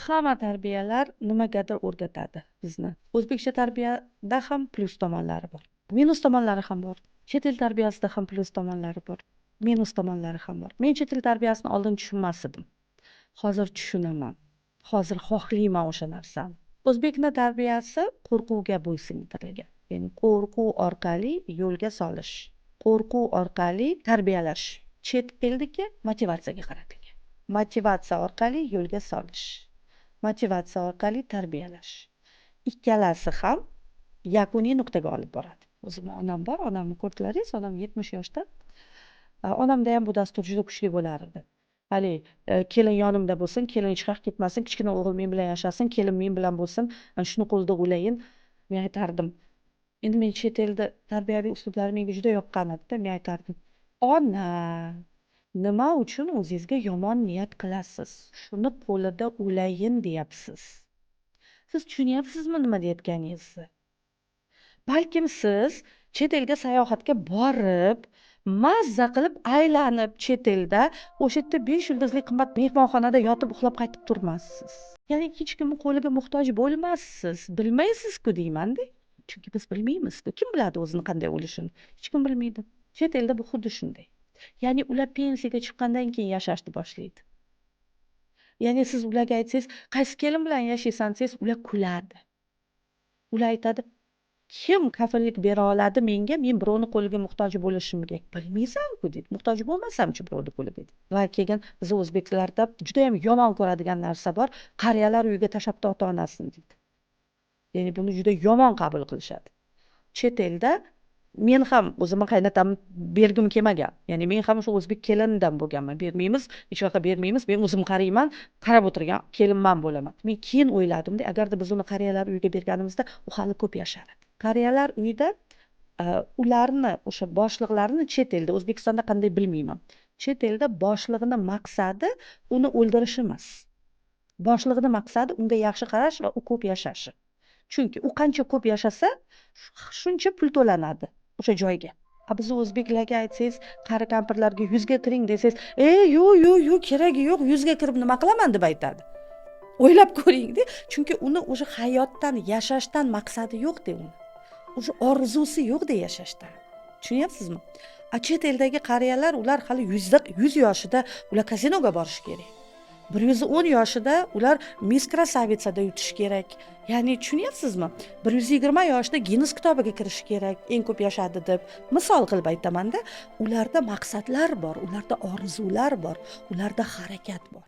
Hamma tarbiyalar nimagadir o'rgatadi bizni. O'zbekcha tarbiyada ham plyus tomonlari bor, minus tomonlari ham bor. Chet el tarbiyasida ham plyus tomonlari bor, minus tomonlari ham bor. Men chet el tarbiyasini oldin tushunmas edim, hozir tushunaman, hozir xohlayman o'sha narsani. O'zbekni tarbiyasi qo'rquvga bo'ysuntirilgan, ya'ni qo'rquv orqali yo'lga solish, qo'rquv orqali tarbiyalash. Chet elniki motivatsiyaga qaratilgan, motivatsiya orqali yo'lga solish, motivatsiya orqali tarbiyalash. Ikkalasi ham yakuniy nuqtaga olib boradi. O'zimni onam bor, onamni ko'rdilaringiz, onam 70 yoshda. Onamda ham bu dastur juda kuchli bo'lar edi. Haligi kelin yonimda bo'lsin, kelin hech qayerga ketmasin, kichkina o'g'il men bilan yashasin, kelin men bilan bo'lsin, ana shuni qo'lida o'layin. Men aytardim, endi men chet elda tarbiyaviy uslublari menga juda yoqqan edida. Men aytardim: "Ona, nima uchun o'zingizga yomon niyat qilasiz? Shuni qo'lida o'layin deyapsiz. Siz tushunyapsizmi nima deyayotganingizni? Balkim siz chet elga sayohatga borib, mazza qilib aylanib, chet elda o'sha yerda 5 yulduzli qimmat mehmonxonada yotib uxlab qaytib turmassiz. Ya'ni hech kimni qo'liga muhtoj bo'lmassiz. Bilmaysiz-ku", deymanda. Chunki biz bilmaymiz-ku. Kim biladi o'zini qanday o'lishini? Hech kim bilmaydi. Chet elda bu xuddi shunday. Ya'ni ular pensiyaga chiqqandan keyin yashashni boshlaydi. Ya'ni siz ularga aytsangiz, "Qaysi kelin bilan yashaysan?" desangiz, ular kuladi. Ular aytadi: "Kim kafillik bera oladi menga, men birovni qo'liga muhtoj bo'lishimga?" "Bilmaysan-ku", deydi. "Muhtoj bo'lmasamchi birovni qo'liga?" deydi. Va keyin biz o'zbeklarda judayam yomon ko'radigan narsa bor. "Qariyalar uyiga tashlabdi ota-onasini", deydi. Ya'ni buni juda yomon qabul qilishadi. Chet elda men ham o'zimni qaynotamni bergim kelmagan. Ya'ni men ham o'sha o'zbek kelinidan bo'lganman. Bermaymiz, hech yoqqa bermaymiz, men o'zim qariyman, qarab o'tirgan kelinman bo'laman. Men keyin o'yladimda, agarda biz uni qariyalar uyiga berganimizda, u hali ko'p yashar edi. Qariyalar uyida ularni o'sha boshliqlarini, chet elda, O'zbekistonda qanday bilmayman. Chet elda boshlig'ini maqsadi uni o'ldirish emas. Boshlig'ini maqsadi unga yaxshi qarash va u ko'p yashashi. Chunki u qancha ko'p yashasa, shuncha pul to'lanadi o'sha joyga. A bizni o'zbeklarga aytsangiz, qari kampirlarga 100 ga kiring desangiz, "E, yo'q, yo'q, yo'q, keragi yo'q, 100 ga kirib nima qilaman?" deb aytadi. O'ylab ko'ringda, chunki uni o'sha hayotdan, yashashdan maqsadi yo'qda uni. O'sha orzusi yo'qda yashashdan. Tushunyapsizmi? A chet eldagi qariyalar, ular hali 100 yoshida ular kazinoga borishi kerak. 110 yoshida ular Miss Красавица da yutishi kerak. Ya'ni tushunyapsizmi? 120 yoshida Ginnes kitobiga kirishi kerak, eng ko'p yashadi deb. Misol qilib aytamanda, ularda maqsadlar bor, ularda orzular bor, ularda harakat bor.